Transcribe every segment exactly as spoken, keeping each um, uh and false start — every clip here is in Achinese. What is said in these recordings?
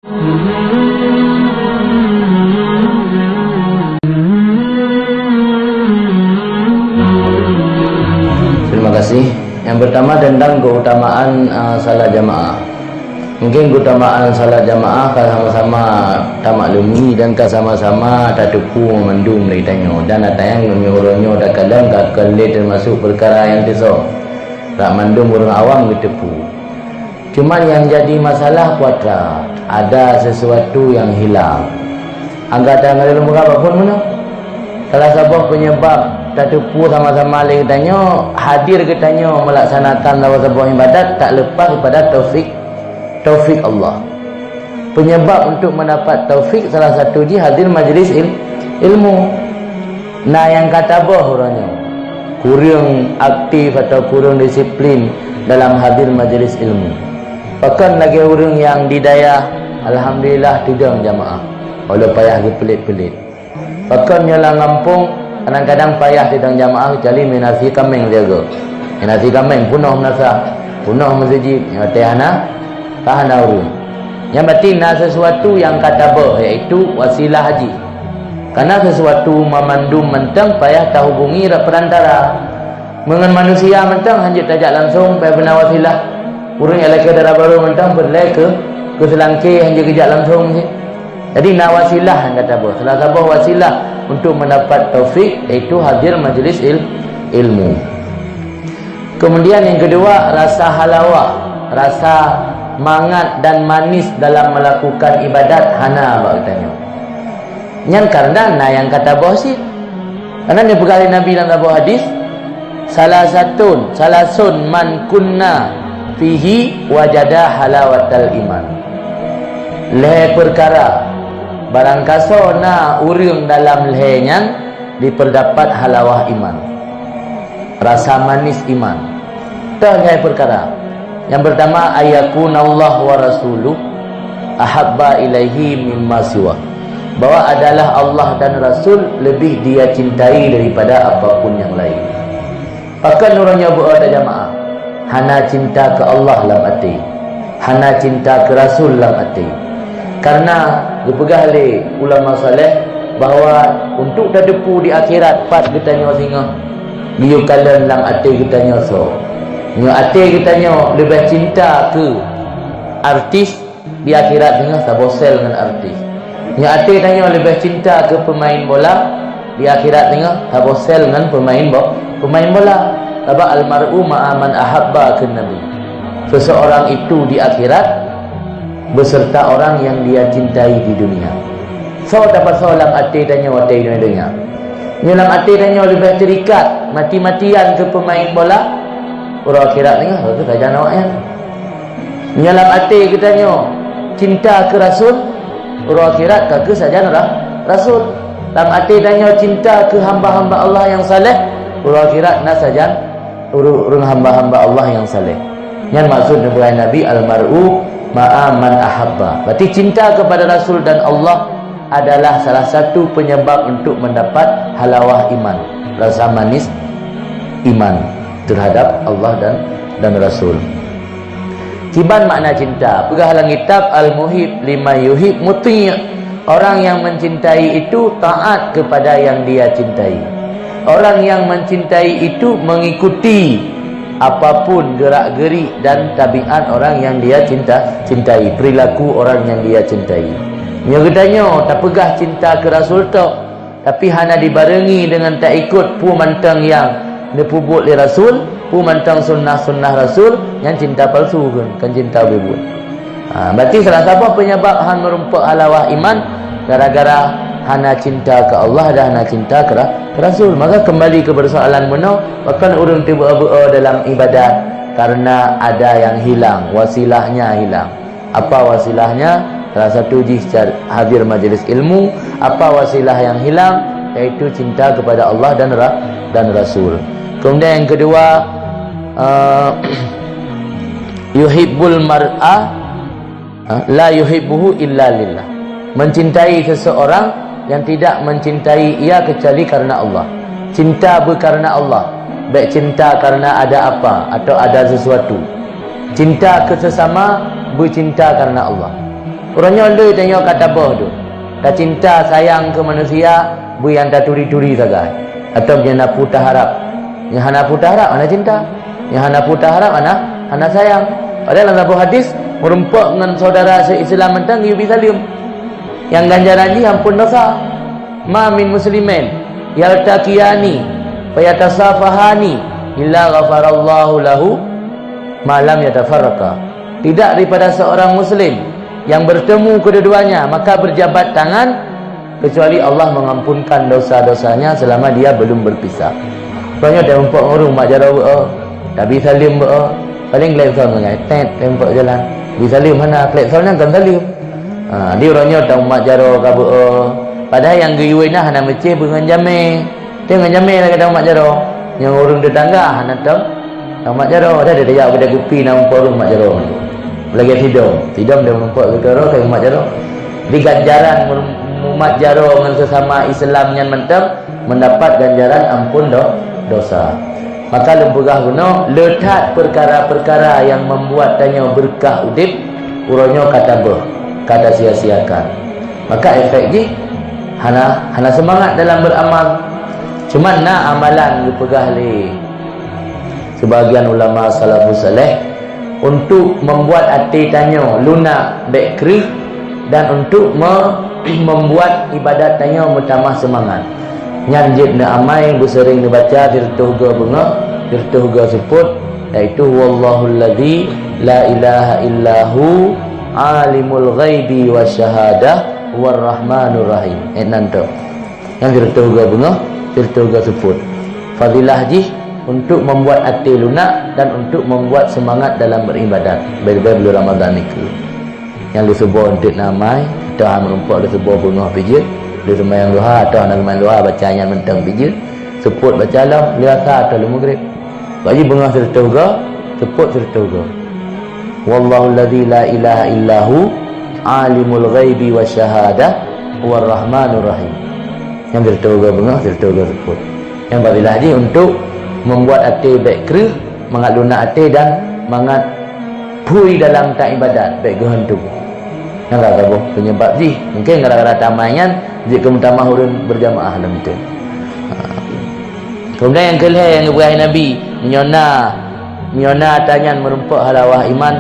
Terima kasih. Yang pertama tentang keutamaan, uh, salat jamaah. Mungkin keutamaan salat jamaah ka sama-sama tamaklumi dan ka sama-sama tateupeue mandum lé tanyoe. Dan ata nyang meunyoe uroe nyoe takalon ka keu lé teumasuk peukara nyang teusoe. Rak mandum ureuëng awam geuteupeue. Cuman nyang jadi masalah peue atra, ada sesuatu nyang hilang. Anggata ngon lôn peugah bak phon meunoe. Salah saboh penyebab tateupeue sama-sama lé geutanyoe, hadir geutanyoe melaksanakan saboh-saboh ibadat tak lepas daripada taufik, taufik Allah. Penyebab untuk mendapat taufik salah satu jih hadir majlis il-, ilmu. Na nyang ka taboh uroe nyoe, kureueng aktif atau kureueng disiplin dalam hadir majlis ilmu. Pakon lagée ureuëng nyang di dayah, alhamdulillah, teudong jamaah, walau payah geupeulet-peulet. Pakon nyoe lam gampông, kadang-kadang payah teudong jamaah, keucuali meunan nasi kaméng siagoe. Meunan nasi kaméng peunoh meunasah, peunoh meuseujid, nyoe teuh hana, ka hana ureuëng. Nyang berarti na sesuatu nyang ka taboh, yaitu wasilah jih. Karena sesuatu mamandum mantong payah tahubungi rak perantara. Meungon manusia mantong hanjeuet tajak langsung, payah beuna wasilah. Ureuëng nyang lakée dara barô mantong peureulée keu, keu seulangké hanjeuet geujak langsung cit. Jadi na wasilah nyang ka taboh. Salah saboh wasilah untuk mendapat taufik yaitu hadir majlis il-, ilmu. Kemudian yang kedua, rasa halawah, rasa mangat dan manis dalam melakukan ibadat hana bak geutanyoe. Nyan karena na nyang ka taboh cit. Karena neupeugah lé Nabi lam saboh hadis, "Salasatun, salasun man kunna fihi wajada halawatal iman." Lhée peukara, barangkasoe na ureuëng dalam lhée nyan dipeurdapat halawah iman, rasa manis iman. Teuh lhée peukara. Nyang pertama, ayakunallahu wa rasuluh ahabba ilaihi mimma siwa. Bahwa adalah Allah dan Rasul lebih dia cintai daripada apapun yang lain. Pakon uroe nyoe beu-o tajamaah? Hana cinta keu Allah lam até. Hana cinta keu Rasul lam até. Karena geupeugah lé ulama saleh bahwa untuk tateupeue di akhirat pat geutanyoe singoh, geuyue kalon lam até geutanyoe soe. Nyoe até geutanyoe leubeh cinta keu artis, di akhirat singoh saboh sel ngon artis. Nyoe até tanyoe leubeh cinta keu peumain bola, di akhirat singoh saboh sel ngon peumain bo-, peumain bola. Sabab almar'u ma'a man ahabba kheun Nabi. Seseorang itu di akhirat beserta orang yang dia cintai di dunia. Soe tapasoe lam até tanyoe watée di donya? Nyoe lam até tanyoe leubeh teurikat mati-matian keu peumain bola, uroe akhirat singoh ka keuh sajan awaknyan. Nyoe lam até geutanyoe cinta keu Rasul, uroe akhirat ka keuh sajan ra-, Rasul. Lam até tanyoe cinta keu hamba-hamba Allah nyang saleh, uroe akhirat na sajan uru-, ureuëng hamba-hamba Allah nyang saleh. Nyan maksud neupeugah Nabi, "Al-mar'u ma'a man ahabba." Berarti cinta kepada Rasul dan Allah adalah salah satu penyebab untuk mendapat halawah iman, rasa manis iman terhadap Allah dan, dan Rasul. Kiban makna cinta, peugah lam kitab, "Al-muhib liman yuhib muti'." Orang yang mencintai itu taat kepada yang dia cintai. Orang yang mencintai itu mengikuti apapun gerak-gerik dan tabiat orang yang dia cinta, cintai, perilaku orang yang dia cintai. Nyoe geutanyoe tapeugah cinta keu Rasul tok, tapi hana dibarengi deungon taikot peue mantong nyang neupeubuet lé Rasul, peue mantong sunnah-sunnah Rasul, nyan cinta palsu kheun, kon cinta ubé buet. Ha, berarti salah saboh penyebab han meurumpok halawah iman gara-gara hana cinta keu Allah dan hana cinta keu Ra-, keu Rasul. Maka kembali ke persoalan meunoe, pakon ureuëng teubeu-beu dalam ibadat karena ada yang hilang, wasilahnya hilang. Apa wasilahnya? Salah satu jih ca-, hadir majlis ilmu. Apa wasilah yang hilang? Yaitu cinta kepada Allah dan Ra-, dan Rasul. Kemudian yang kedua, eh, yuhibbul mar'a, eh, la yuhibbuhu illa lillah. Mencintai seseorang yang tidak mencintai ia kecuali karena Allah. Cinta beukarena Allah, bék cinta karena ada apa atau ada sesuatu. Cinta keu seusama beucinta karena Allah. Uroe nyoe le tanyoe ka taböh deuh. Tacinta sayang keu manusia, beu nyang taturi-turi sagai. Atau nyang na peue taharab. Nyang hana peue taharab, hana cinta. Nyang hana peue taharab, hana, hana sayang. Padahai lam saboh hadis, meurumpok ngon syedara se-Islam mantong geuyue bi saleuem. Nyang ganjaran jih amphon dosa. Ma min muslimain yaltaqiyani fayatasafahani illa ghafarallahu lahu ma lam yatafarraqa. Tidak daripada seorang muslim yang bertemu kedua-duanya maka berjabat tangan kecuali Allah mengampunkan dosa-dosanya selama dia belum berpisah. Uroe nyoe tarumpok ngon ureuëng mak jaroe beu, tabi saleuem beu, paléng gleh son ngon nyan, tet, tarumpok jalan. Bi saleuem hana, gleh son nyan kon saleuem. Ha, di uroe nyoe tamat jaroe ka beu. Padahai nyang geuyue na hana meucéh beu ngon jamé. Teuh ngon jamé lagée tamat jaroe. Nyang ureuëng tetangga hana tam, tamat jaroe. Dah dia tajak beda kupi na mumpok ureuëng mat jaroe. Lagée sidom. Sidom dia mumpok keudroe ka mat jaroe. Di ganjaran mu-, mumat jaroe ngon sesama Islam nyan mantong mendapat ganjaran amphon do-, dosa. Maka lôn peugah bunoe, le that peukara-peukara nyang membuat tanyoe beureukat udeb, uroe nyoe ka taböh, ka tasia-siakan. Maka efek jih hana, hana seumangat dalam beuramal. Cuma na amalan geupeugah lé sebagian ulama salafus saleh untuk membuat até tanyoe lunak bék kreueh dan untuk me-, membuat ibadat tanyoe meutamah seumangat. Nyan jeuet neuamai beuseuring neubaca sireutôh go beungoh, sireutôh go seupôt, yaitu, "Huwallahul ladzi la ilaha illahu alimul ghaibi wasyahadah huwar rahmanur rahim." Eh, nan tu. Nyang sireutôh go beungoh, sireutôh go seupôt. Fadilah jih untuk membuat até lunak dan untuk membuat seumangat dalam beuribadat. Beu-beu buleuen Ramadhan nikeue. Nyang leusuboh eunteuk na amai, atau hana meurumpok leusuboh beungoh pih jeuet, leuseumayang duha atau hana seumayang duha baca nyan mantong pih jeuet, seupôt baca lom, leuasa atau leumeugréb. Bak jih beungoh sireutôh go, seupôt sireutôh go. Wallahul ladzi la ilaha illahu alimul ghaibi wasyahadah huwar rahmanur rahim. Nyang sireutôh go beungoh, sireutôh go seupôt. Nyang fadilah jih untuk membuat até bék kreueh, mangat lunak até dan mangat phui dalam taibadat, bék geuheuntui. Nyang ka saboh penyebab jih. Mungkin gara-gara tamai nyan, jeuet keu meutamah ureuëng berjamaah lam itu. Ha. Kemudian nyang keulhée nyang geupeugah Nabi, meunyoe na, meunyoe na tanyan meurumpok halawah iman,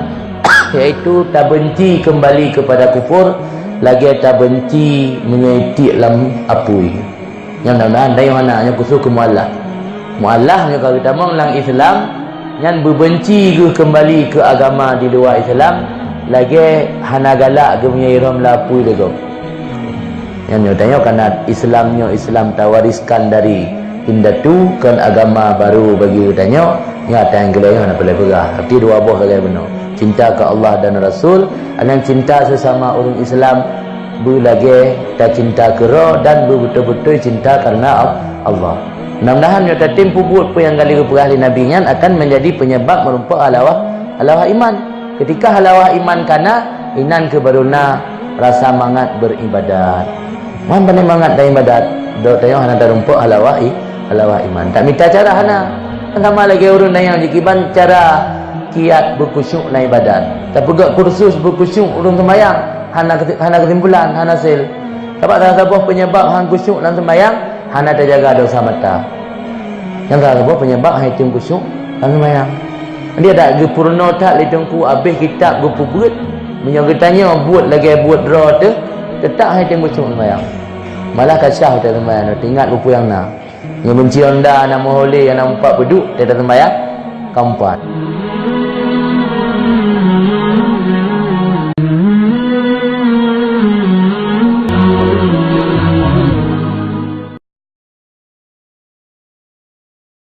yaitu tabenci kembali kepada kufur, lagée tabenci meunyoe tiek lam apui. Nyan mudah-mudahan dayuh hana, nyoe khusus keu mualaf. Mualaf nyoe ka geutamong lam Islam, nyan beubenci geuh kembali keu agama di luwa Islam, lagée hana galak geuh meunyoe irhom lapui lé gob. Nyan nyoe tanyoe kana Islam nyoe Islam tawariskan dari indatu kon agama baru bagi geutanyoe, nyoe ata nyang keulhée hana peureulée peugah. Arti dua boh sagai bunoe. Cinta keu Allah dan Rasul, dan cinta sesama ureuëng Islam. Beulagée tacinta keudroe dan beubeutôi-beutôi cinta kareuna Al-, Allah. Mudah-mudahan nyoe tatem peubuet peue nyang ka lheueh geupeugah lé Nabi nyan akan menjadi penyebab meurumpok halawah, halawah iman. Ketika halawah iman kana, inan keuh baru na rasa mangat beuribadat. Man pane mangat dan ibadat, dok tanyoe hana tarumpok halawah i-, halawah iman. Tak mita cara hana. Kan sama lagée ureuëng nyang jikiban cara kiat beukhusyuk na ibadat. Tapeugah kursus beukhusyuk ureuëng seumayang. Hana keuti-, hana keusimpulan, hana sel. Sabab salah saboh penyebab han khusyuk lam sembahyang, hana tajaga dosa mata. Nyang salah saboh penyebab han item khusyuk lam sembahyang. Dia dak geupeurunoe that lé Teungku abéh kitab geupeubeuet, meunyoe geutanyoe buet lagée buet droe teuh, teutap han item khusyuk sembahyang. Malah ka syah teuh sembahyang, teuingat peue nyang na. Nyoe gunci honda na meuhôi lé, na meupat peuduek, teuh taseumbahyang ka meupat.